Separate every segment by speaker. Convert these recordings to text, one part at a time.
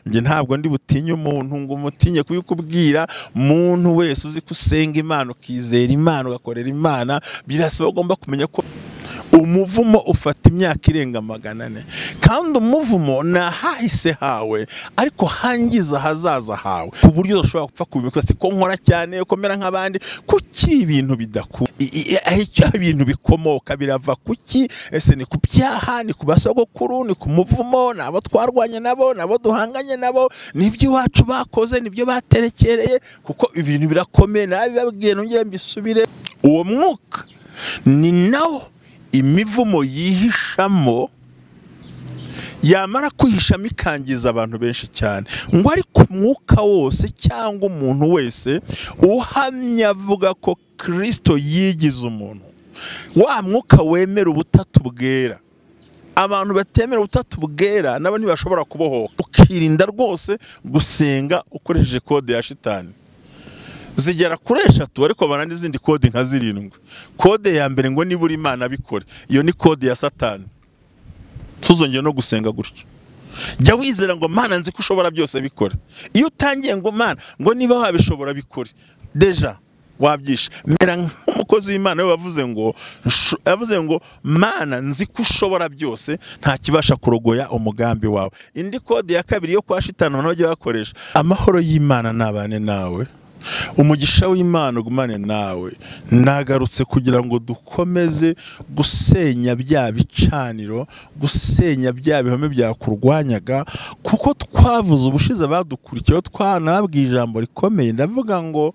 Speaker 1: Njye ntabwo ndi butinye umuntu ngo umutinye kubikubwira. Muntu wese uzi ko usenga Imana, ukizera Imana, ugakorera Imana, birasaba ugomba kumenya ko umuvumo ufata imyaka irenga 400, kandi umuvumo ni ahahise hawe ariko hangiza ahazaza hawe, ku buryo udashobora gupfa kubikora. Ko nkora cyane, komera nk'abandi, kuki ibintu bidakura? Icyo ibintu bikomoka birava kuki? Ese ni ku byaha, ni ku basogokuru, ni ku muvumo, ni abo twarwanye nabo, ni abo duhanganye nabo, nibyo iwacu bakoze, nibyo baterekereye? Kuko ibintu birakomeye, nabibabwiye nongere mbisubire. Uwo mwuka ni nawo imivumo yihishamo, yamara kwihishamo ikangiza abantu benshi cyane. Ngo ariko umwuka wose cyangwa umuntu wese uhamya avuga ko Kristo yigize umuntu, wa mwuka wemera ubutatu bwera. Abantu batemera ubutatu bwera nabo ntibashobora kubohoka. Ukirinda rwose gusenga ukoresheje kode ya shitani. Zigera kuri 3, ariko bana n'izindi kode nka 7. Kode ya mbere ngo nibura Imana bikore, iyo ni kode ya Satani. Tuzongera no gusenga gutyo. Jya wizera ngo Mana nzi ko ushobora byose, bikore. Iyo utangiye ngo Mana ngo niba wabishobora bikore, deja wabyishe. Mera nk'umukozi w'Imana we yavuze ngo Mana nzi ko ushobora byose, nta kibasha kurogoya umugambi wawe. Indi kode ya kabiri yo kwa shitani abantu bajya bakoresha: amahoro y'Imana nabane nawe, umugisha w'Imana ugumane nawe. Nagarutse kugira ngo dukomeze gusenya bya bicaniro, gusenya bya bihome byakurwanyaga, kuko twavuze ubushize badukurikiyeho, twanababwiye ijambo rikomeye. Ndavuga ngo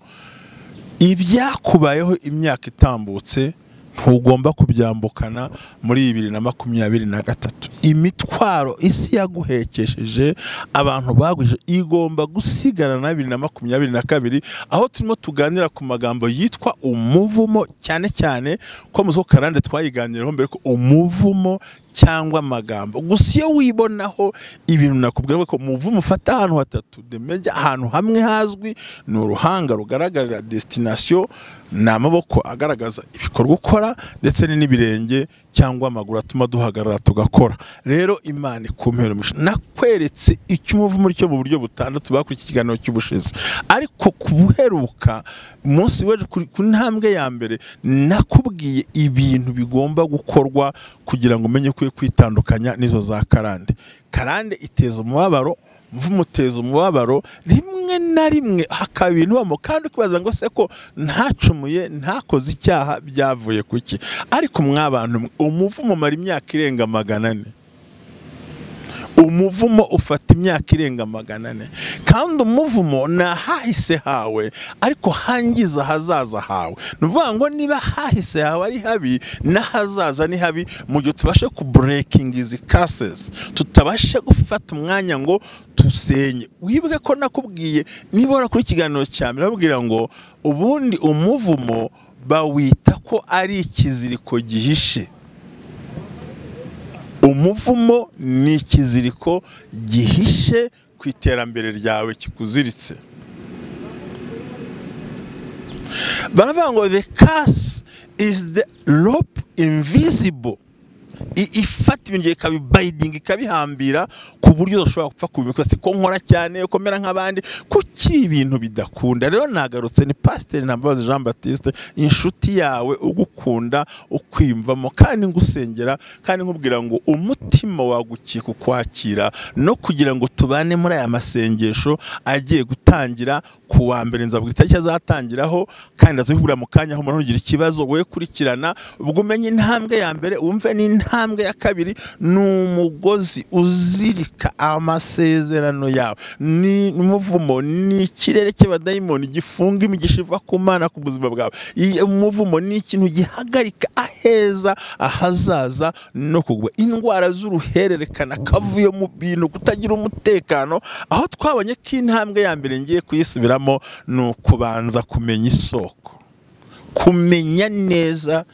Speaker 1: ibyakubayeho imyaka itambutse ntugomba kubyambukana muri 2023. Imitwaro isi yaguhekesheje, abantu bagwije, igomba gusigana na 2022, aho turimo tuganira ku magambo yitwa umuvumo, cyane cyane ko muzo karande twayiganiraho mbere, ko umuvumo cyangwa amagambo. Gusa iyo wibonaho ibintu nakubwira ko umuvumo ufata ahantu hatatu demeja, ahantu hamwe hazwi ni uruhanga rugaragarira destination, ni amaboko agaragaza ibikorwa ukora, ndetse n'ibirenge cyangwa amaguru atuma duhagarara tugakora. Rero Imana ikumpera umugisha. Nakweretse icyo umuvumo cyo mu buryo butandatu bakuri iki kiganiro cy'ubushize, ariko kubuheruka umunsi weje ku ntambwe ya mbere nakubwiye ibintu bigomba gukorwa kugira ngo umenye ko kwitandukanya n'izo za karande. Karande iteza umubabaro, umuvumo uteza umubabaro, rimwe na rimwe hakaba ibintu bamo, kandi ukibaza ngo se ko ntacumuye, ntakoze icyaha, byavuye kuki? Ariko mwabantu, umuvumo umara imyaka irenga 400. Umuvumo ufata imyaka irenga 400, kandi umuvumo ni ahahise hawe ariko hangiza ahazaza hawe. Ni ukuvuga ngo niba hahise hawe ari habi, n'ahazaza ni habi. Mu gihe tubashe ku breaking izi curses, tutabashe gufata umwanya ngo tusenye. Wibuke ko nakubwiye, niba warakuri ikiganiro cya mbere, babwira ngo ubundi umuvumo bawita ko ari ikiziriko gihishe. Umuvumo ni ikiziriko gihishe ku iterambere ryawe, kikuziritse. Baravuga ngo the curse is the rope invisible. Ifata ibintu ikabibinding, ikabihambira ku buryo udashobora gupfa kubikora. Ko nkora cyane, komera nk'abandi, kuki ibintu bidakunda? Rero nagarutse, ni Pasiteri Ntambabazi Jean Baptiste, inshuti yawe ugukunda, ukwiyumvamo, kandi ngusengera, kandi nkubwira ngo umutima wagukiye kukwakira no kugira ngo tubane muri aya masengesho agiye gutangira ku wa mbere. Nzabwira itariki azatangiraho, kandi ndazibura mu kanya aho umuntu ugira ikibazo we kurikirana, ubwo umenye intambwe ya mbere, wumve n'intambwe ya kabiri. Ni umugozi uzirika amasezerano yawe, ni umuvumo, ni ikirere cy'abadayimoni gifunga imigisha iva ku Mana ku buzima bwawe. Umuvumo ni ikintu gihagarika aheza, ahazaza no kugwa, indwara z'uruhererekana, akavuyo mu bintu, kutagira umutekano. Aho twabonye ko intambwe ya mbere ngiye kuyisubiramo ni ukubanza kumenya isoko. Kumenya neza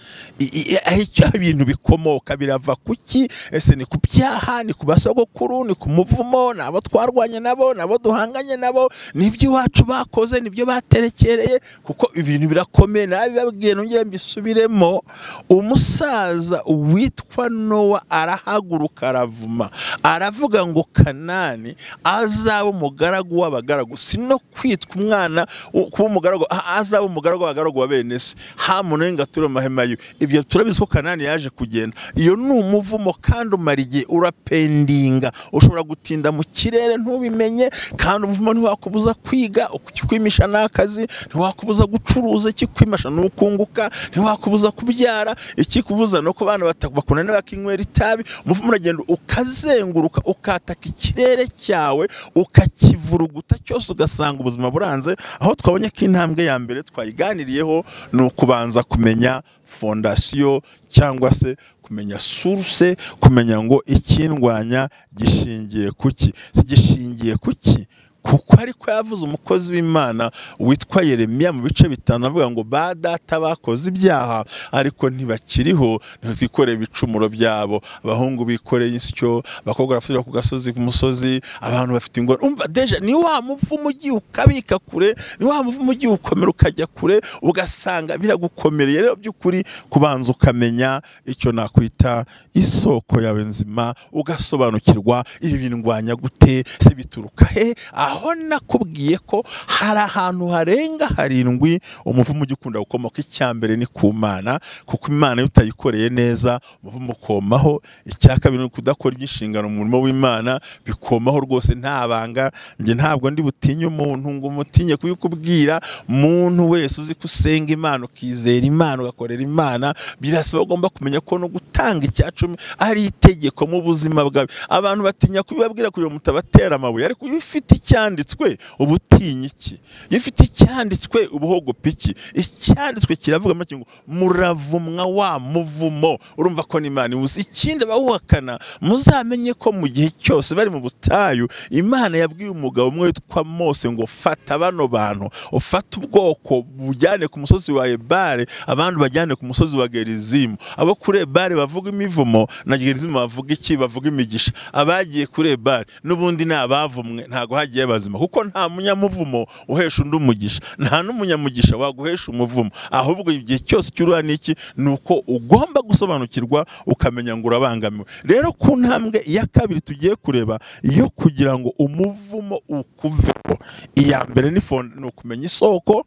Speaker 1: aho ibintu bikomoka, birava kuki? Ese ni ku byaha, ni ku basogokuru, ni ku muvumo, nabo twarwanye nabo, nabo duhanganye nabo, nibyo iwacu bakoze, nibyo baterekereye? Kuko ibintu birakomeye. Nabibabwiye nongera mbisubiremo, umusaza witwa Nowa arahaguruka aravuma, aravuga ngo Kanani azaba umugaragu w'abagaragu, si no kwitwa umwana kuba umugaragu, azaba umugaragu w'abagaragu wa bene se, Hamu nawe ngo ature mu mahema ye. Ibyo turabizi ko Kanani yaje kugenda. Iyo ni umuvumo kandi umara igihe urapendinga, ushobora gutinda mu kirere ntubimenye. Kandi umuvumo ntiwakubuza kwiga, ukikwimisha n'akazi, ntiwakubuza gucuruza, ikikwimisha n'ukunguka, ntiwakubuza kubyara, ikikubuza no ku bana bakunana bakinywera itabi. Umuvumo uragenda ukazenguruka, ukataka ikirere cyawe, ukakivuruguta cyose, ugasanga ubuzima buranze. Aho twabonye ko intambwe ya mbere twayiganiriyeho ni ukubanza kumenya fondasiyo, cyangwa se kumenya source, kumenya ngo ikindwanya gishingiye kuki, si gishingiye kuki. Kuko ariko yavuze umukozi w'Imana witwa Yeremiya mu bice 5 avuga ngo ba data bakoze ibyaha ariko ntibakiriho, ntitwikoreye ibicumuro byabo, abahungu bikoreye insyo, abakobwa barafutira ku gasozi ku musozi, abantu bafite ingorane. Umva deja ni wa muvumo ugiye ukabika kure, ni wa muvumo ugiye ukomera ukajya kure, ugasanga biragukomereye. Rero by'ukuri kubanza ukamenya icyo nakwita isoko yawe nzima, ugasobanukirwa ibi bindwanya gute, se bituruka he. Aho nakubwiye ko hari ahantu harenga 7 umuvumo ujya ukunda gukomoka. Icya mbere ni ku Mana, kuko Imana iyo utayikoreye neza umuvumo ukomaho. Icya kabiri ni kudakora iby'inshingano mu murimo w'Imana, bikomaho rwose, nta banga. Njye ntabwo ndi butinye umuntu ngo umutinye kubikubwira. Muntu wese uzi ko usenga Imana, ukizera Imana, ugakorera Imana, birasaba ugomba kumenya ko no gutanga icya cumi ari itegeko mu buzima bwawe. Abantu batinya kubibabwira kugira ngo mutabatera amabuye, ariko iyo ufite icyanditswe uba utinya iki? Iyo ufite icyanditswe uba uhogopa iki? Icyanditswe kiravuga make ngo muravumwa wa muvumo. Urumva ko n'Imana ibuze. Ikindi abawuhakana, muzamenye ko mu gihe cyose bari mu butayu, Imana yabwiye umugabo umwe witwa Mose ngo fata bano bantu, ufate ubwoko bujyane ku musozi wa Ebale, abandi bajyane ku musozi wa Gerizimu. Abo kuri Ebale bavuga imivumo, na Gerizimu bavuga iki? Bavuga imigisha. Abagiye kuri Ebale n'ubundi ni abavumwe, ntago hagiye bazima, kuko nta munyamuvumo uhesha undi umugisha, nta n'umunyamugisha waguhesha umuvumo. Ahubwo igihe cyose cy'uruha n'iki ni uko ugomba gusobanukirwa ukamenya ngo urabangamiwe. Rero ku ntambwe ya kabiri tugiye kureba yo kugira ngo umuvumo ukuveho, iya mbere ni ukumenya isoko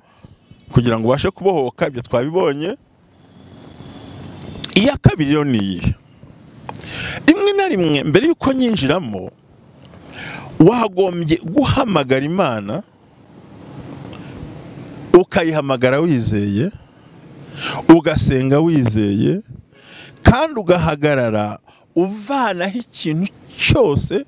Speaker 1: kugira ngo ubashe kubohoka, ibyo twabibonye. Iya kabiri rero ni iyi. Rimwe na rimwe mbere yuko nyinjiramo, wagombye guhamagara Imana, ukayihamagara wizeye, ugasenga wizeye, kandi ugahagarara uvanaho ikintu cyose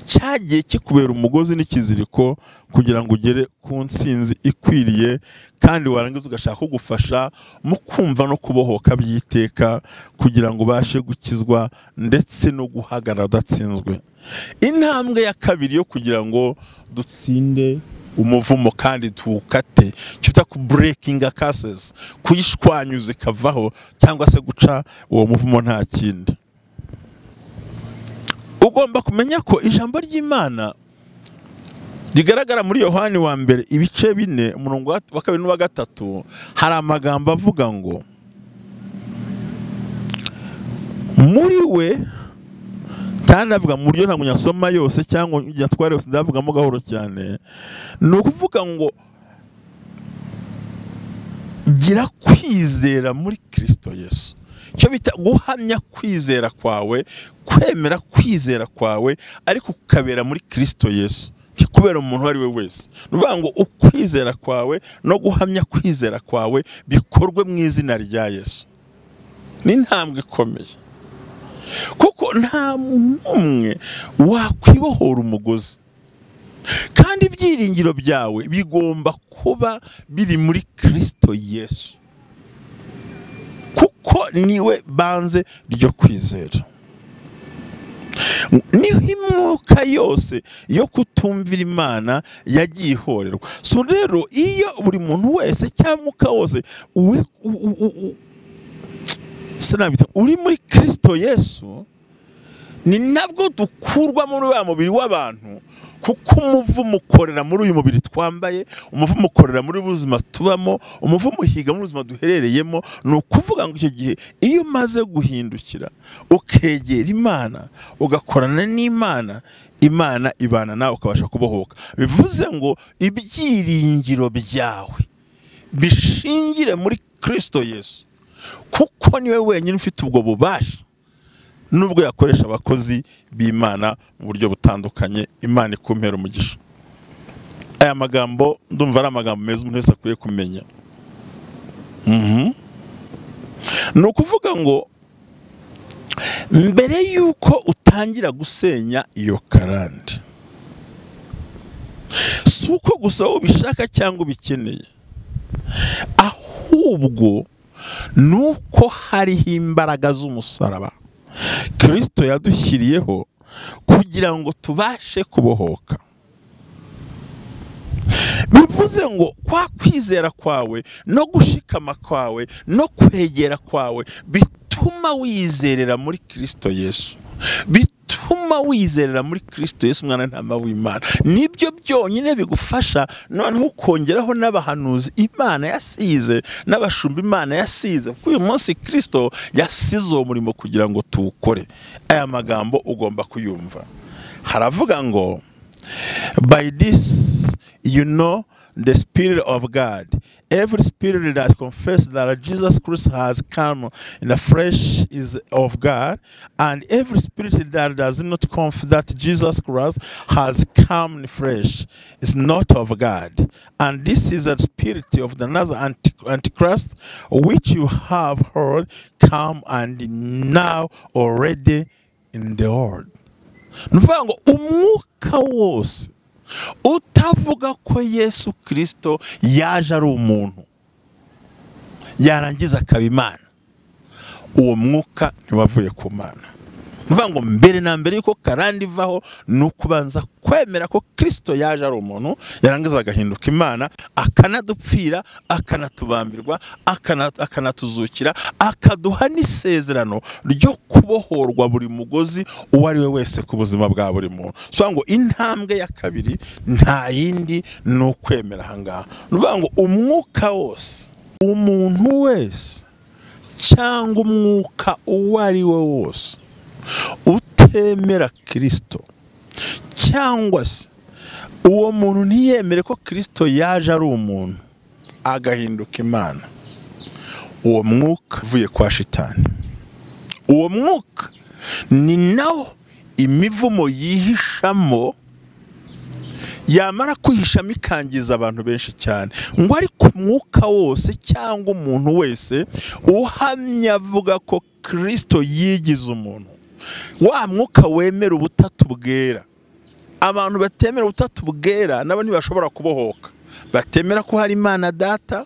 Speaker 1: cyagiye kikubera umugozi n'ikiziriko kugira ngo ugere ku ntsinzi ikwiriye, kandi warangiza ugashaka kugufasha mu kumva no kubohoka by'iteka kugira ngo ubashe gukizwa ndetse no guhagarara udatsinzwe. Intambwe ya kabiri yo kugira ngo dutsinde umuvumo kandi tuwukate, cyita ku breaking curses, kuyishwanyuza ikavaho, cyangwa se guca uwo muvumo, nta kindi. Ugomba kumenya ko ijambo ry'Imana rigaragara muri Yohani wa mbere ibice 4 umurongo wa 2 n'uwa 3, hari amagambo avuga ngo muri we, kandi avuga mu buryo ntabwo nyasoma yose cyangwa nyatware yose, ndavugamo gahoro cyane. Ni ukuvuga ngo gira kwizera muri Kristo Yesu, icyo bita guhamya kwizera kwawe, kwemera kwizera kwawe, ariko kukabera muri Kristo Yesu, kubera umuntu uwo ari we wese. Ni ukuvuga ngo ukwizera kwawe no guhamya kwizera kwawe bikorwe mu izina rya Yesu. Ni intambwe ikomeye, kuko nta muntu umwe wakwibohora umugozi, kandi ibyiringiro byawe bigomba kuba biri muri Kristo Yesu, kuko niwe banze ryo kwizera. Niho imyuka yose yo kutumvira Imana yagiye ihorerwa. So rero iyo buri muntu wese cyangwa umwuka wose uri muri Kristo Yesu, ni nabwo dukurwa muri wa mubiri w'abantu, kuko umuvumo ukorera muri uyu mubiri twambaye, umuvumo ukorera muri buzima tubamo, umuvumo uhiga muri buzima duherereyemo. Ni ukuvuga ngo icyo gihe iyo umaze guhindukira ukegera Imana, ugakorana n'Imana, Imana ibana nawe ukabasha kubohoka. Bivuze ngo ibyiringiro byawe bishingire muri Kristo Yesu, kuko niwe wenyine ufite ubwo bubasha, nubwo yakoresha abakozi b'Imana mu buryo butandukanye. Imana ikumpera umugisha. Aya magambo ndumva ari amagambo meza umuntu wese akwiye kumenya. Ni ukuvuga ngo mbere yuko utangira gusenya iyo karande, si uko gusa ubishaka cyangwa ubikeneye, ahubwo nuko hariho imbaraga z'umusaraba Kristo yadushyiriyeho kugira ngo tubashe kubohoka. Bivuze ngo kwa kwizera kwawe no gushikama kwawe no kwegera kwawe bituma wizerera muri Kristo Yesu, bituma wizerera muri Kristo Yesu mwana ntama w'Imana. Nibyo byonyine bigufasha. Noneho ukongeraho n'abahanuzi Imana yasize, n'abashumba Imana yasize, kuko uyu munsi Kristo yasize uwo murimo kugira ngo tuwukore. Aya magambo ugomba kuyumva. Haravuga ngo by this you know the Spirit of God. Every spirit that confesses that Jesus Christ has come in the flesh is of God, and every spirit that does not confess that Jesus Christ has come in the flesh is not of God. And this is the spirit of the another Antichrist, which you have heard come and now already in the world. Nuvuga ngo umwuka wose utavuga ko Yesu Kristo yaje ari umuntu yarangiza akaba Imana, uwo mwuka ntiwavuye ku Mana. Nuvuga ngo mbere na mbere yuko karande ivaho ni ukubanza kwemera ko Kristo yaje ari umuntu, yarangiza agahinduka Imana, akanadupfira, akanatubambirwa, akanatuzukira, akaduha n'isezerano ryo kubohorwa buri mugozi uwo ari we wese ku buzima bwa buri muntu. So ngo intambwe ya kabiri nta yindi ni ukwemera. Ahangaha nuvuga ngo umwuka wose, umuntu wese cyangwa umwuka uwo ari we wose utemera Kristo, cyangwa se uwo muntu ntiyemere ko Kristo yaje ari umuntu agahinduka Imana, uwo mwuka uvuye kwa Shitani. Uwo mwuka ni nawo imivumo yihishamo, yamara kwihishamo ikangiza abantu benshi cyane. Ngo ariko umwuka wose cyangwa umuntu wese uhamya avuga ko Kristo yigize umuntu, wa mwuka wemera ubutatu bwera. Abantu batemera ubutatu bwera nabo ntibashobora kubohoka. Batemera ko hari Imana Data,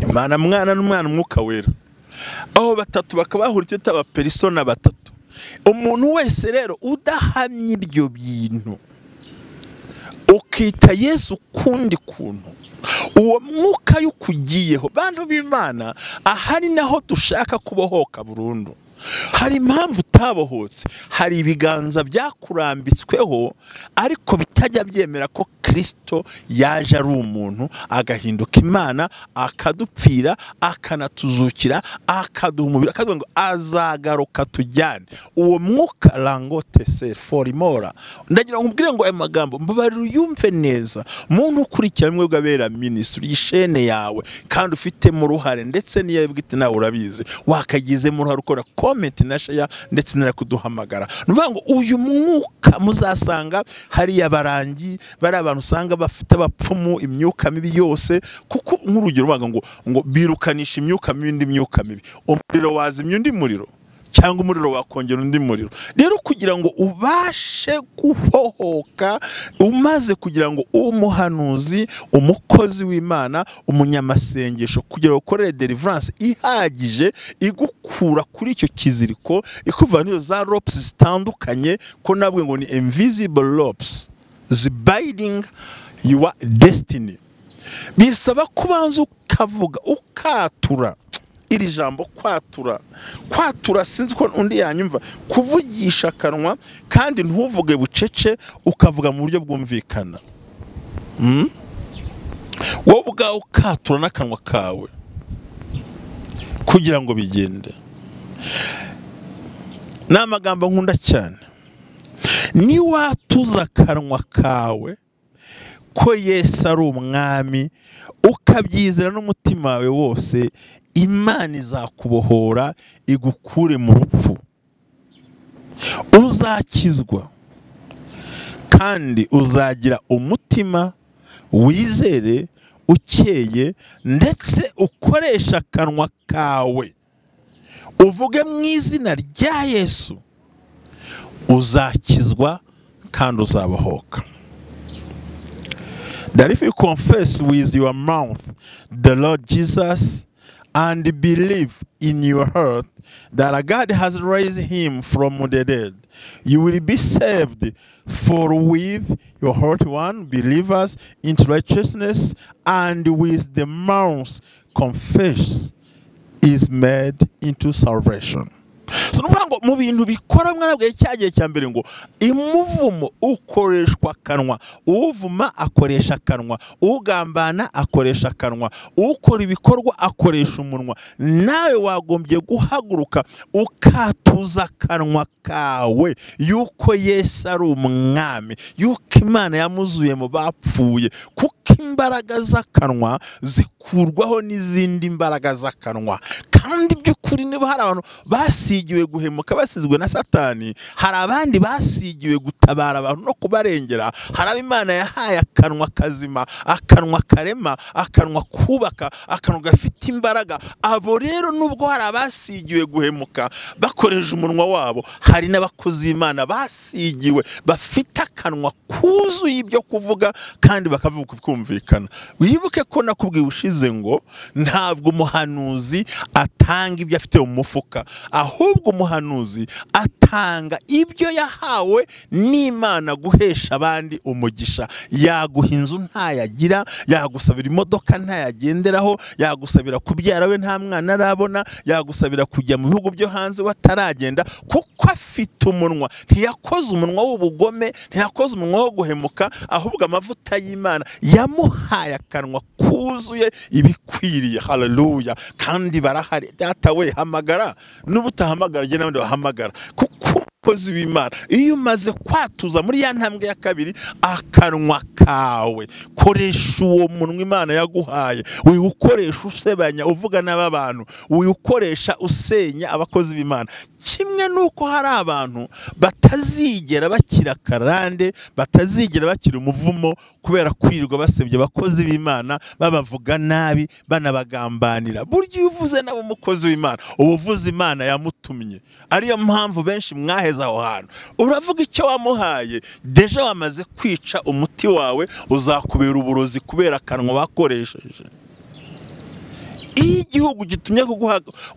Speaker 1: Imana Mwana n'Umwana Umwuka Wera, aho batatu bakabahura icyo taba persona batatu. Umuntu wese rero udahamya ibyo bintu, ukita Yesu kundi kuntu, uwo mwuka yukugiyeho. Bantu b'Imana, ahari naho dushaka kubohoka burundu. Hari impamvu utabohotse, hari ibiganza byakurambitsweho ariko bitajya byemera ko Kristo yaje ari umuntu agahinduka Imana, akadupfira, akanatuzukira, akaduha umubiri, akavuga ngo azagaruka tujyane. Uwo mwuka langote se forimora. Ndagira ngo nkubwire ngo aya magambo mbabarira uyumve neza, muntu ukurikira mwe bw'abera ministry ishene yawe kandi ufitemo uruhare, ndetse niyo bwite nawe urabizi wakagizemo uruhare ukora comment na share ndetse na kuduhamagara. Nuvuga ngo uyu mwuka muzasanga hari abarangi, bari abantu usanga bafite abapfumu, imyuka mibi yose, kuko nk'urugero baga ngo birukanisha imyuka mibi indi myuka mibi, umuriro wazimya undi muriro. cyangwa umuriro wakongera undi muriro. Rero kugira ngo ubashe guhohoka, umaze kugira ngo umuhanuzi, umukozi w'Imana, umunyamasengesho, kugira ngo ukorere deliverance ihagije igukura kuri icyo kiziriko, ikuvana iyo za ropes zitandukanye, ko nabwe ngo ni invisible ropes binding your destiny. Bisaba kubanza ukavuga, ukatura. Iri jambo kwatura, kwatura sinzi ko undi yanyumva, kuvugisha akanwa kandi ntuvuge bucece, ukavuga mu buryo bwumvikana. Wowe ubwawe ukatura n'akanwa kawe kugira ngo bigende. Ni amagambo nkunda cyane. Niwatuza akanwa kawe ko Yesu ari umwami, ukabyizera n'umutima wawe wose, Imana izakubohora igukure mu rupfu. Uzakizwa kandi uzagira umutima wizere, ukeye, ndetse ukoresha akanwa kawe uvuge mu izina rya Yesu, uzakizwa kandi uzabohoka. That if you confess with your mouth the Lord Jesus and believe in your heart that God has raised him from the dead, you will be saved. For with your heart one believes into righteousness, and with the mouth confess is made into salvation. So nuvuga ngo mu bintu bikora mwarabwiye cyagiye cya mbere ngo imuvumo ukoreshwa akanwa, uvuma akoresha akanwa, ugambana akoresha akanwa, ukora ibikorwa akoresha umunwa. Nawe wagombye guhaguruka ukatuza akanwa kawe yuko Yesu ari umwami, yuko Imana yamuzuye mu bapfuye, kuko imbaraga z'akanwa zikurwaho n'izindi mbaraga z'akanwa. Kandi by'ukuri niba hari abantu basigiwe guhemuka basizwe na Satani, hari abandi basigiwe gutabara abantu no kubarengera, hari abo Imana yahaye akanwa kazima, akanwa karema, akanwa kubaka, akanwa gafite imbaraga. Abo rero nubwo hari abasigiwe guhemuka bakoresha umunwa wabo, hari n'abakozi b'Imana basigiwe bafite akanwa kuzuye ibyo kuvuga kandi bakavuga kumvikana. Wibuke ko nakubwiye ushize ngo ntabwo umuhanuzi atanga ibyo afite mu mufuka, ahubwo umuhanuzi atanga ibyo yahawe n'Imana guhesha abandi umugisha. Yaguha inzu ntayagira, yagusabira imodoka ntayagenderaho, yagusabira kubyara we nta mwana arabona, yagusabira kujya mu bihugu byo hanze wataragenda, kuko afite umunwa. Ntiyakoze umunwa w'ubugome, ntiyakoze umunwa wo guhemuka, ahubwo amavuta y'Imana yamuhaye akanwa kuzuye ibikwiriye. Haleluya! Kandi barahari. Data we, hamagara, n'ubutahamagara jye n'abandi bahamagara, kuko umukozi w'Imana iyo umaze kwatuza muri ya ntambwe ya kabiri akanwa kawe, koresha uwo munwa Imana yaguhaye. Wiwukoresha usebanya uvuga n'abantu, wiwukoresha usenya abakozi b'Imana. Kimwe nuko hari abantu batazigera bakira karande, batazigera bakira umuvumo kubera kwirirwa basebye abakozi b'Imana, babavuga nabi, banabagambanira. Burya iyo uvuze nabo umukozi w'Imana, uba uvuze Imana yamutumye. Ariyo mpamvu benshi mwaheza aho hantu. Uravuga icyo wamuhaye, deja wamaze kwica umuti wawe, uzakubera uburozi kubera akanwa bakoresheje. Iyo igihugu gitumye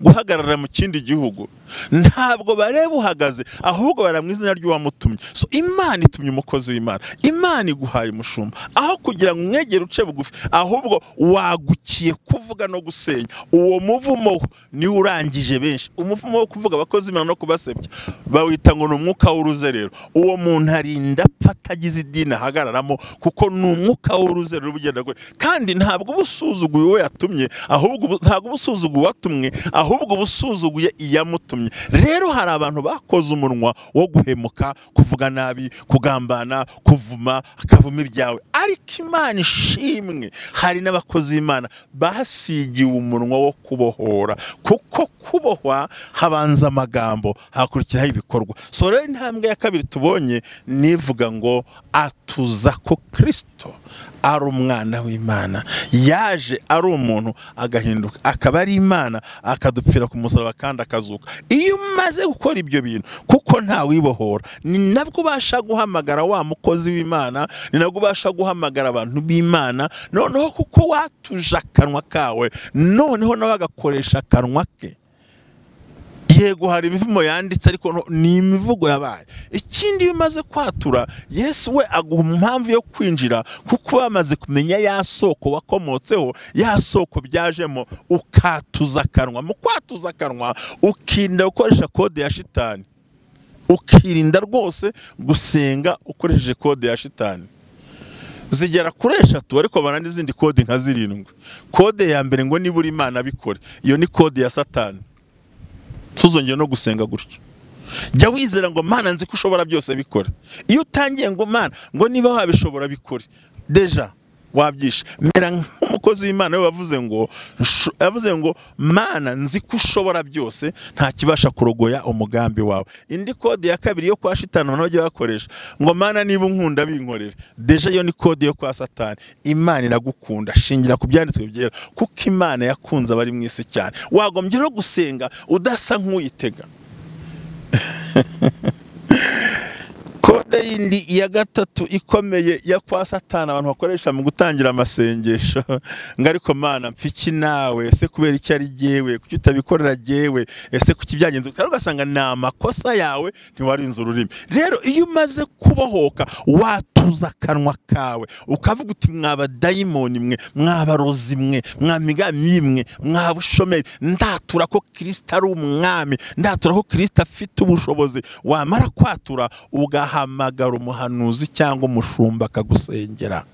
Speaker 1: guhagarara mu kindi gihugu, ntabwo bareba uhagaze, ahubwo baramwa izina ry'uwamutumye. So Imana itumye umukozi w'Imana, Imana iguhaye umushumba, aho kugira ngo umwegere uce bugufi, ahubwo wagukiye kuvuga no gusenya. Uwo muvumo ni urangije benshi. Umuvumo wo kuvuga abakozi b'Imana no kubasebya bawita ngo ni umwuka w'uruzerero. Uwo muntu arinda apfa atagize idini ahagararamo, kuko ni umwuka w'uruzerero ugenda kure. Kandi ntabwo ubusuzuguye uwo yatumye, ahubwo ntabwo ubusuzuguye uwatumwe, ahubwo ubusuzuguye iyamutumye. Rero hari abantu bakoze umunwa wo guhemuka, kuvuga nabi, kugambana, kuvuma, akavuma ibyawe. Ariko Imana ishimwe, hari n'abakozi b'Imana basigiwe umunwa wo kubohora, kuko kubohwa habanza amagambo, hakurikiraho ibikorwa. So rero intambwe ya kabiri tubonye nivuga ngo atuza ko Kristo ari umwana w'Imana, yaje ari umuntu agahinduka akaba ari Imana, akadupfira ku musaraba kandi akazuka. Iyo umaze gukora ibyo bintu, kuko nta wibohora, ni nabwo ubasha guhamagara wa mukozi w'Imana, ni nabwo ubasha guhamagara abantu b'Imana. Noneho kuko watuje akanwa kawe, noneho nawe agakoresha akanwa ke. Yego hari imivumo yanditse, ariko ni imivugo yabaye. Ikindi iyo umaze kwatura, Yesu we aguha impamvu yo kwinjira, kuko bamaze kumenya ya soko wakomotseho, ya soko byajemo, ukatuza akanwa. Mu kwatuza akanwa ukirinda gukoresha kode ya shitani, ukirinda rwose gusenga ukoresheje kode ya shitani. Zigera kuri 3, ariko bana n'izindi kode nka 7. Kode ya mbere ngo nibura Imana bikore, iyo ni kode ya Satani. Tuzongera no gusenga gutyo. Jya wizera ngo Mana nzi ko ushobora byose bikore. Iyo utangiye ngo Mana ngo niba wabishobora bikore, deja wabyishe. Mera nk'umukozi w'Imana we yavuze ngo Mana nzi ko ushobora byose, nta kibasha kurogoya umugambi wawe. Indi kode ya kabiri yo kwa shitani abantu bajya bakoresha ngo Mana niba unkunda binkorere, deja yo ni kode yo kwa Satani. Imana iragukunda, shingira ku byanditswe byera, kuko Imana yakunze abari mu isi cyane. Wagombye no gusenga udasa nk'uyitega. Kode yindi ya gatatu ikomeye ya kwa Satani abantu bakoresha mu gutangira amasengesho, ngo ariko Mana mpfiki nawe, ese kubera icyo ari jyewe, kuki utabikorera jyewe, ese kuki byagenze? Ugasanga ni amakosa yawe, ntiwarinze ururimi. Rero iyo umaze kubohoka, watuza akanwa kawe ukavuga uti mwaba dayimoni mwe, mwabarozi mwe, mwamigami mwe, mwabushomeri, ndatura ko Kristo ari umwami, ndatura ko Kristo afite ubushobozi. Wamara kwatura ugahamagara umuhanuzi cyangwa umushumba akagusengera.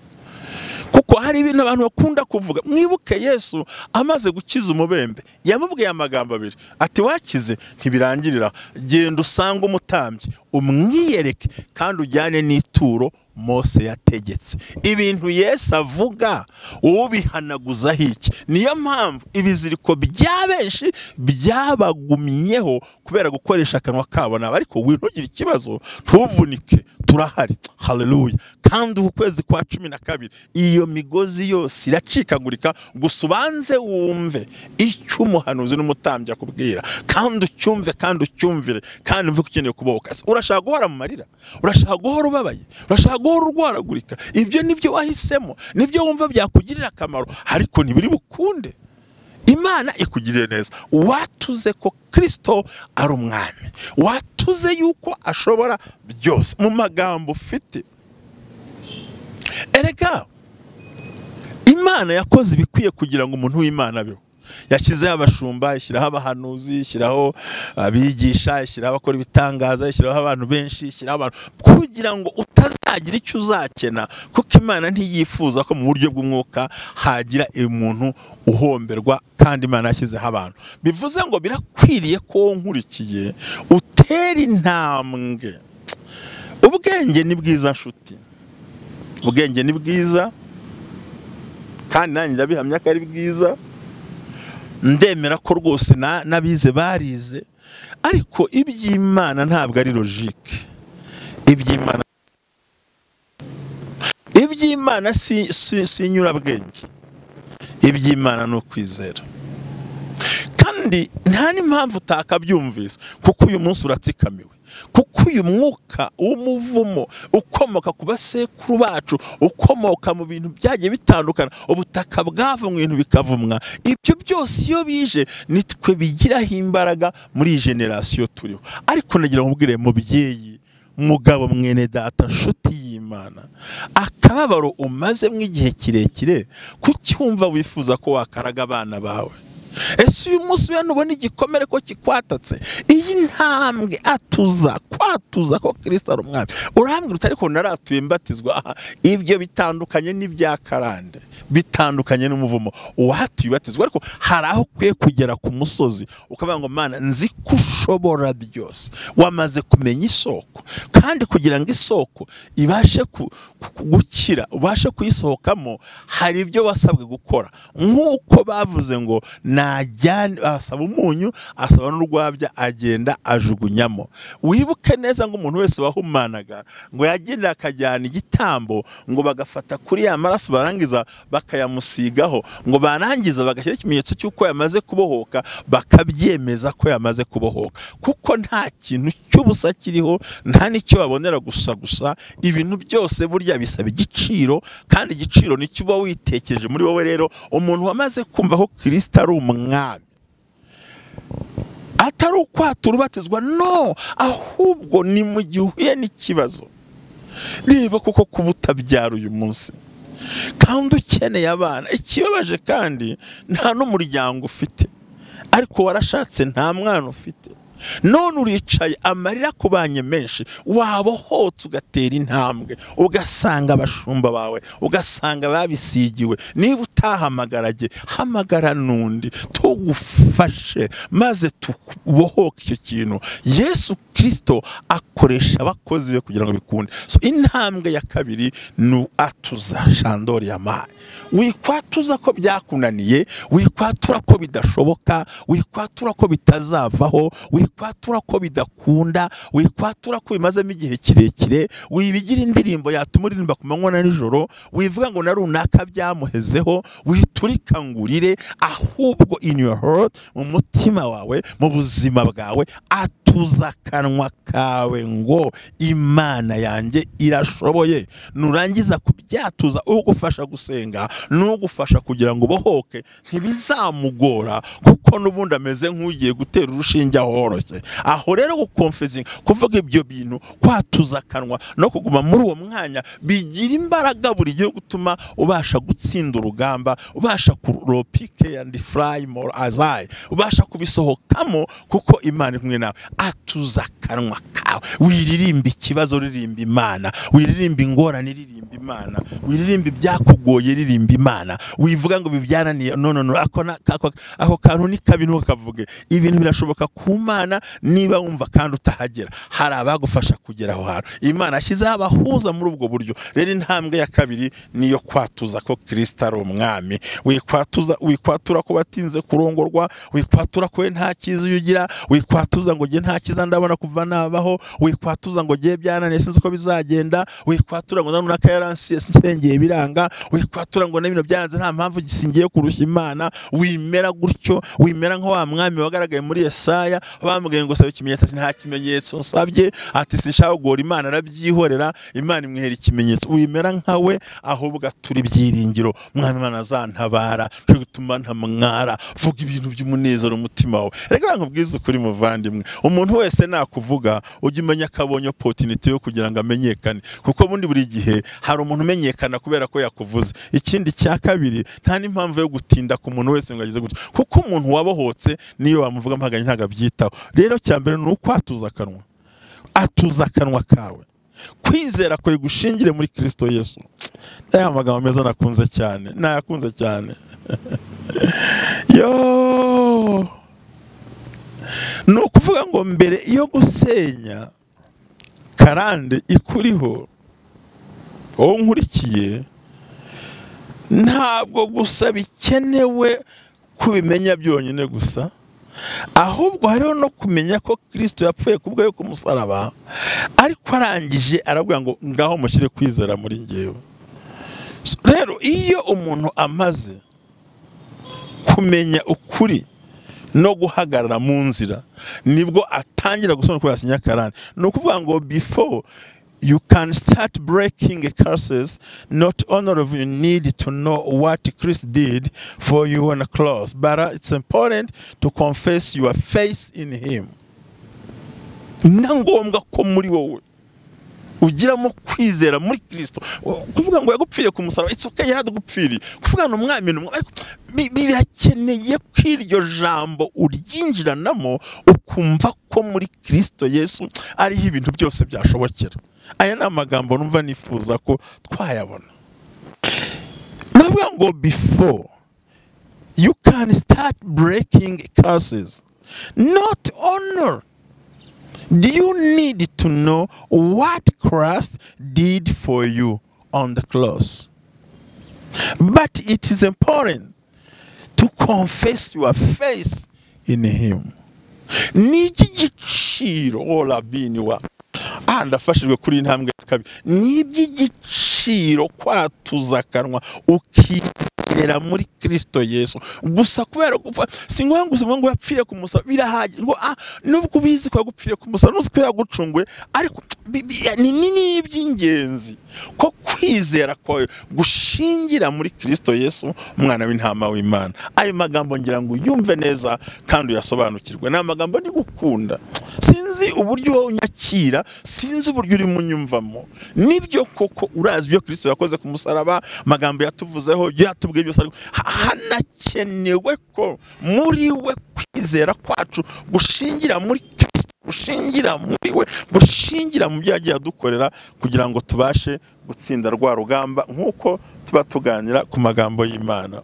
Speaker 1: Kuko hari ibintu abantu bakunda kuvuga. Mwibuke Yesu amaze gukiza umubembe, yamubwiye amagambo abiri ati wakize ntibirangirira, genda usange umutambyi umwiyereke kandi ujyane n'ituro Mose yategetse. Ibintu Yesu avuga ubihanaguzaho iki? Niyo mpamvu ibiziriko bya benshi byabagumyeho kubera gukoresha akanwa kabo nabo. Ariko ntugire ikibazo, ntuvunike, turahari. Haleluya. Kandi ukwezi kwa 12 iyo migozi yose iracikagurika. Gusa ubanze wumve icyo umuhanuzi n'umutambyi akubwira, kandi ucyumve, kandi ucyumvire, kandi umve ko ukeneye kubohoka. Urashaka guhora mu marira, urashaka guhora ubabaye, urashaka guhora urwaragurika, ibyo nibyo wahisemo, nibyo wumva byakugirira akamaro, ariko ntibiri bukunde. Imana ikugirire neza. Watuze ko Kristo ari umwami, watuze yuko ashobora byose mu magambo ufite. Erega Imana yakoze ibikwiye kugira ngo umuntu w'Imana abeho. Yashyizeho abashumba, ishyiraho abahanuzi, ishyiraho abigisha, ishyiraho abakora ibitangaza, ishyiraho abantu benshi, ishyiraho abantu kugira ngo utazagira icyo uzakena, kuko Imana ntiyifuza ko mu buryo bw'umwuka hagira umuntu uhomberwa, kandi Imana yashyizeho abantu. Bivuze ngo birakwiriye ko nkurikiye utera intambwe. Ubwenge ni bwiza nshuti, ubwenge ni bwiza, kandi nanjye ndabihamya ko ari bwiza. Ndemera ko rwose n'abize barize, ariko iby'Imana ntabwo ari logique. Iby'Imana si inyurabwenge, iby'Imana ni ukwizera. Kandi nta n'impamvu utakabyumvise, kuko uyu munsi uratsikamiwe, kuko uyu mwuka w'umuvumo ukomoka ku basekuru bacu, ukomoka mu bintu byagiye bitandukana, ubutaka bwavumwe, ibintu bikavumwa, ibyo byose iyo bije nitwe bigiraho imbaraga muri iyi generasiyo turiho. Ariko nagira ngo nkubwire mubyeyi, mugabo, mwene data, nshuti y'Imana, akababaro umazemo igihe kirekire, kucyumva wifuza ko wakaraga abana bawe? Ese uyu munsi we nubona igikomere ko kikwatatse, iyi ntambwe atuza kwatuza ko Kristo ari umwami, urambwira uti ariko naratuye mbatizwa. Ibyo bitandukanye n'ibya karande, bitandukanye n'umuvumo. Uwatuye ubatizwa, ariko hari aho ukwiye kugera ku musozi ukavuga ngo Mana nzi ko ushobora byose. Wamaze kumenya isoko, kandi kugira ngo isoko ibashe gukira, ubashe kuyisohokamo, hari ibyo wasabwe gukora. Nk'uko bavuze ngo Najyana asaba umunyu, asaba n'urwabya, agenda ajugunyamo. Wibuke neza ngo umuntu wese wahumanaga ngo yagenda akajyana igitambo, ngo bagafata kuri ya maraso barangiza bakayamusigaho, ngo barangiza bagashyira ikimenyetso cy'uko yamaze kubohoka, bakabyemeza ko yamaze kubohoka. Kuko nta kintu cy'ubusa kiriho, nta n'icyo babonera gusa gusa. Ibintu byose burya bisaba igiciro, kandi igiciro nicyo uba witekereje muri wowe. Rero umuntu wamaze kumva ko Kristo ari umwami, atari ukwatura ubatizwa, no, ahubwo ni mu gihe uhuye n'ikibazo. Niba kuko kuba utabyara uyu munsi kandi ukeneye abana, ikibabaje kandi nta n'umuryango ufite, ariko warashatse nta mwana ufite, none uricaye amarira kubanye menshi, wabohotse ugatera intambwe, ugasanga abashumba bawe, ugasanga babisigiwe. Niba utahamagarage, hamagara nundi tugufashe maze tubohoke icyo kintu. Yesu Kristo akoresha abakozi be kugira ngo bikunde. So intambwe ya kabiri ni atuza shandori ya mayi. Wikwatuza ko byakunaniye, wikwatura ko bidashoboka, wikwatura ko bitazavaho, wikwatura ko bidakunda, wikwatura ko bimazemo igihe kirekire, wibigira indirimbo yatuma uririmba ku manywa na nijoro, wivuga ngo na runaka byamuhezeho, witurika ngurire, ahubwo in your heart, mu mutima wawe, mu buzima bwawe, atuza akanwa kawe ngo Imana yanjye irashoboye. Nurangiza kubyatuza, ugufasha gusenga n'ugufasha kugira ngo ubohoke, ntibizamugora kuko n'ubundi ameze nk'ugiye gutera urushinge ahoroshye. Aho rero gukonfesinga, kuvuga ibyo bintu, kwatuza akanwa no kuguma muri uwo mwanya bigira imbaraga buri gihe gutuma ubasha gutsinda urugamba, ubasha kuropike and fly more as I, ubasha kubisohokamo kuko Imana iri kumwe nawe. Atuza akanwa kawe, wiririmba ikibazo, ririmba Imana, wiririmba ingorane, ririmba Imana, wiririmba ibyakugoye, ririmba Imana, wivuga ngo bibyananiye. No no no, ako kantu ni kabi, ntukavuge. Ibintu birashoboka ku Mana niba wumva kandi utahagera, hari abagufasha kugera aho hantu. Imana ashyizeho abahuza muri ubwo buryo. Rero intambwe ya kabiri niyo kwatuza ko Kristo ari umwami. Wikwatuza, wikwatura ko batinze kurongorwa, wikwatura ko nta cyiza ugira, wikwatuza ngo nge nta cyiza ndabona kuva nabaho, wikwatuza ngo nge byananiye sinzi uko bizagenda, wikwatura ngo runaka yaransiye nsengeye biranga, wikwatura ngo n'ibintu byaranze nta mpamvu gisingiye kurushya Imana. Wimera gutyo, wimera nka wa mwami wagaragaye muri Yesaya, bamubwiye ngo sabe ikimenyetso, ati nta kimenyetso nsabye, ati sinshaka kugora Imana, arabyihorera, Imana imwihera ikimenyetso. Wimera nkawe, ahubwo atura ibyiringiro, mwami Imana azantabara, cyo gutuma ntamwara. Vuga ibintu by'umunezero umutima wawe. Reka nkubwize ukuri muvandimwe, umuntu wese nakuvuga ujye umenya ko abonye opportunity yo kugira ngo amenyekane, kuko bundi buri gihe hari umuntu umenyekana kubera ko yakuvuze. Ikindi cya kabiri, nta n'impamvu yo gutinda ku muntu wese ngo agize gutya, kuko umuntu wabohotse niyo wamuvuga mpaganye ntago abyitaho. Rero cya mbere ni ukwatuza akanwa, atuza akanwa kawe, kwizera kwe gushingire muri Kristo Yesu. Aya magambo meza nakunze cyane, nayakunze cyane. Yo, ni ukuvuga ngo mbere yo gusenya karande ikuriho, wowe nkurikiye, ntabwo gusa bikenewe kubimenya byonyine gusa, ahubwo hariho no kumenya ko Kristo yapfuye ku bwawe ku musaraba, ariko arangije aravuga ngo ngaho mushyire kwizera muri njyewe. Rero iyo umuntu amaze kumenya ukuri no guhagarara mu nzira, nibwo atangira gusoma ko yasinya karande. Ni ukuvuga ngo before you can start breaking curses, not only of you need to know what Christ did for you on the cross, but it's important to confess your faith in him. Na ngombwa ko muri wowe ugiramo kwizera muri Kristo. Kuvuga ngo yagupfiriye ku musaraba, it's okay, yaradugupfiriye. Kuvuga ngo umwami ni umwami, ariko birakeneye ko iryo jambo uryinjiranamo ukumva ko muri Kristo Yesu ariho ibintu byose byashobokera. Aya ni amagambo numva nifuza ko twayabona. Navuga ngo before you can start breaking curses, not honor, do you need to know what Christ did for you on the cross? But it is important to To confess your faith in him. Ni iby'igiciro, orabiniwa. Ndafashijwe kuri intambwe ya kabiri. Ni iby'igiciro kwatuza akanwa ukizerera muri Kristo Yesu. Gusa kubera gupfa, si ngombwa gusa ngo yapfire ku musaraba, birahagije ngo nubwo ubizi ko yagupfiriye ku musaraba, nuzi ko yagucunguye, ariko ni iby'ingenzi ko kwizera kwawe gushingira muri Kristo Yesu, umwana w'intama w'Imana. Ayo magambo ngira ngo uyumve neza kandi uyasobanukirwe. Ni amagambo ndi gukunda. Sinzi uburyo wowe unyakira, sinzi uburyo uri munyumvamo. Nibyo koko urazi ibyo Kristo yakoze ku musaraba, amagambo yatuvuzeho, yatubwiye byose, ariko hanakenewe ko muri we kwizera kwacu gushingira muri Kristo, gushingira muri we, gushingira mu byo yagiye adukorera kugira ngo tubashe gutsinda rwa rugamba nk'uko tuba tuganira ku magambo y'Imana.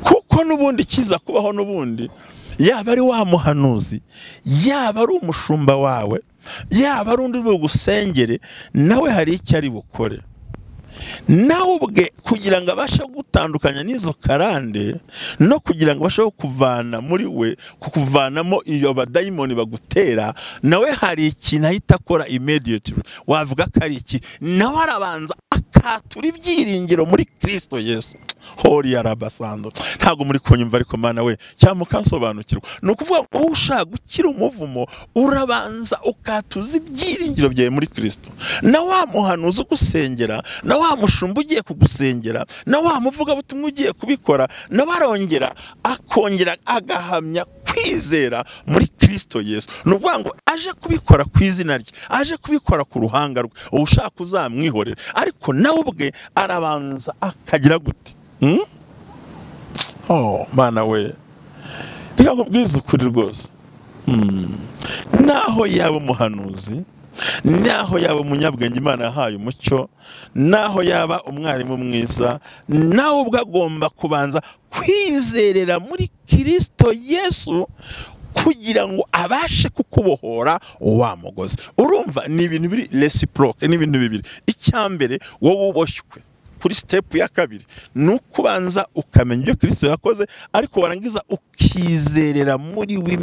Speaker 1: Kuko n'ubundi kiza kubaho n'ubundi, yaba ari wa muhanuzi, yaba ari umushumba wawe, yaba ari undi uri bugusengere, nawe hari icyo ari bukore. Nawe ubwe kugira ngo abashe gutandukanya n'izo karande, no kugira ngo abashe kuvana muri we, kukuvanamo iyo badayimoni bagutera, nawe hari ikintu ahita akora immediately. Wavuga ko ari iki? Nawe arabanza akatura ibyiringiro muri Kristo Yesu. Hori arabasando. Ntabwo muri kunyumva ariko Mana we, cyangwa mukansobanukirwa. Ni ukuvuga ngo ushaka gukira umuvumo, urabanza ukatuza ibyiringiro byawe muri Kristo. Na wa muhanuzi ugusengera, na wa mushumba ugiye kugusengera, na wa muvugabutumwa ugiye kubikora, na barongera akongera agahamya kwizera muri Kristo Yesu. Ni ukuvuga ngo aje kubikora ku izina rye, aje kubikora ku ruhanga rwe, ushaka uzamwihorera, ariko nawe ubwe arabanza akagira gute? Oh, Mana we, reka nkubwize ukuri rwose. Naho yaba umuhanuzi, naho yaba umunyabwenge Imana yahaye umucyo, naho yaba umwarimu mwiza, nawe ubwo agomba kubanza kwizerera muri Kristo Yesu kugira ngo abashe kukubohora wa mugozi. Urumva ni ibintu biri reciproque, ni ibintu bibiri. Icyambere wowe uboshywe kuri step ya kabiri ni ukubanza ukamenya ibyo Kristo yakoze, ariko warangiza ukizerera muri we,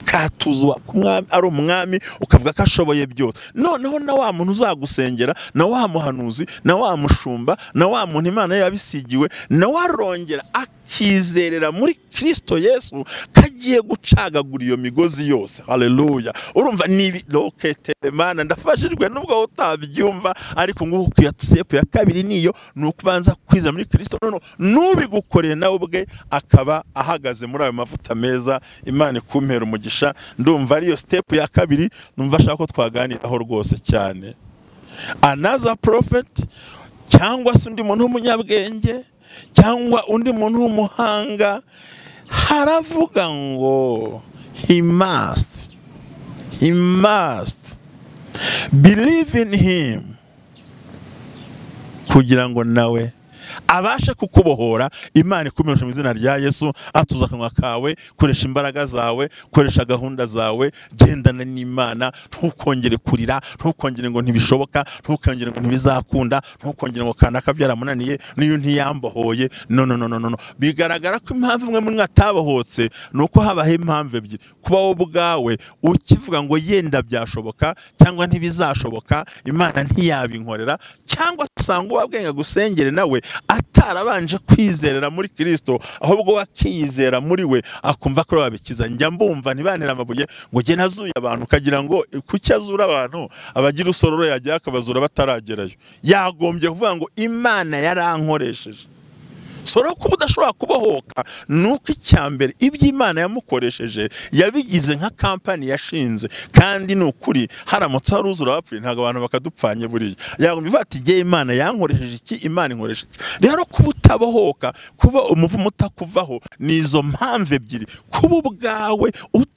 Speaker 1: katuzwa ku mwami, ari umwami, ukavuga ko ashoboye byose. Noneho na wa muntu uzagusengera, na wa muhanuzi, na wa mushumba, na wa muntu Imana yabisigiwe, na warongera akizerera muri Kristo Yesu kagiye gucagagura iyo migozi yose. Haleluya. Urumva ni lokete Mana, ndafashijwe nubwo utabyumva, ariko nguko ya step ya kabiri niyo, ni ukubanza kwizera muri Kristo, none nubigukoreye nawe ubwe akaba ahagaze muri ayo mavuta meza. Imana ikumpera umugisha. Ndumva ariyo step ya kabiri, numva ashaka ko twaganiraho rwose cyane. Another prophet, cyangwa se undi muntu w'umunyabwenge, cyangwa undi muntu w'umuhanga, haravuga ngo he must believe in him kugira ngo nawe abashe kukubohora. Imana ikumenyesha mu izina rya Yesu. Atuza akanwa kawe, koresha imbaraga zawe, koresha gahunda zawe, gendana n'Imana, ntukongere kurira, ntukongere ngo ntibishoboka, ntukongere ngo ntibizakunda, ntukongere ngo kanaka byaramunaniye, niyo ntiyambohoye. No no no no no. Bigaragara ko impamvu imwe muri mwatabohotse nuko habaho impamvu ebyiri: kuba wowe ubwawe ukivuga ngo yenda byashoboka cyangwa ntibizashoboka, Imana ntiyabinkorera, cyangwa usanga uwabwenga gusengere nawe atarabanje kwizerera muri Kristo, ahubwo akizera muri we akumva ko babikiza. Njya mbumva ntibanira amabuye ngo jye nazuye abantu, kagira ngo kuki azura abantu abagira usororo yajya akabazura bataragerayo. Yagombye kuvuga ngo Imana yarankoresheje. Soro kuba udashobora kubohoka nuko icyambere iby'Imana yamukoresheje yabigize nka kampani yashinze, kandi ni ukuri haramutse haruzura bapfuye ntago abantu bakadupfanye buriya. Yagombye ati jye Imana yankoresheje iki, Imana inkoresheje iki. Rero kuba utabohoka, kuba umuvumo utakuvaho, ni izo mpamvu ebyiri: kuba ubwawe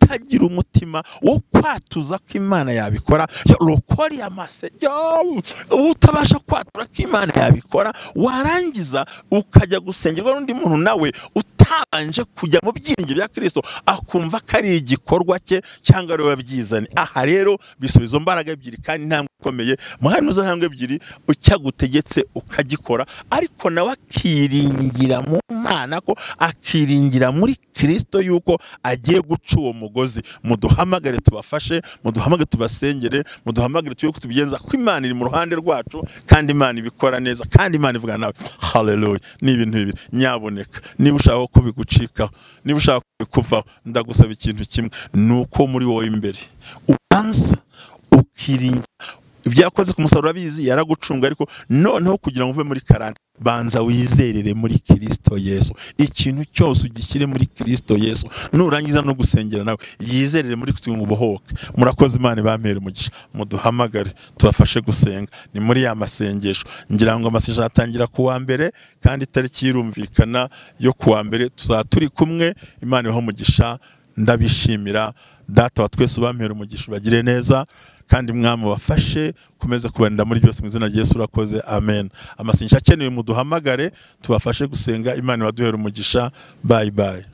Speaker 1: Utagira umutima wo kwatuza ko Imana yabikora, rokori amase, utabasha kwatura ko Imana yabikora, warangiza ukajya gusengerwa n'undi muntu nawe utabanje kujya mu byiringiro bya Kristo, akumva ko ari igikorwa cye cyangwa ari we wabyizanye. Aha rero bisaba izo mbaraga ebyiri kandi intambwe ikomeye. Mwarimu, izo ntambwe ebyiri icyagutegetse ukagikora, ariko nawe akiringira mu Mana, ko akiringira muri Kristo yuko agiye guca uwo mugozi. Muduhamagare tubafashe, muduhamagare tubasengere, muduhamagare tujye kutubigenza, ko Imana iri mu ruhande rwacu kandi Imana ibikora neza kandi Imana ivuga nawe. Haleluya. Ni ibintu bibiri nyaboneka, niba ushaka ko bigucikaho, niba ushaka kuvaho, ndagusaba ikintu kimwe, nuko muri wowe imbere ubanza ukiringira ibyakoze ku musaruro, abizi yaragucunga, ariko noneho kugira ngo uve muri karande banza wizerere muri Kristo Yesu. Ikintu cyose ugishyire muri Kristo Yesu, nurangiza no gusengera nawe yizerere muri Kristo ngo ubohoke. Murakoze, Imana ibampere umugisha. Muduhamagare tubafashe gusenga, ni muri ya masengesho. Ngira ngo amasengesho atangira ku wa mbere kandi itariki irumvikana yo ku wa mbere tuzaba turi kumwe. Imana ibahe umugisha, ndabishimira. Data wa twese ubampere umugisha, ubagire neza kandi Mwami ubafashe komeza kubarinda muri byose mu izina rya Yesu. Urakoze, amen. Amasengesho akenewe muduhamagare tubafashe gusenga. Imana ibaduhere umugisha. Bye bye.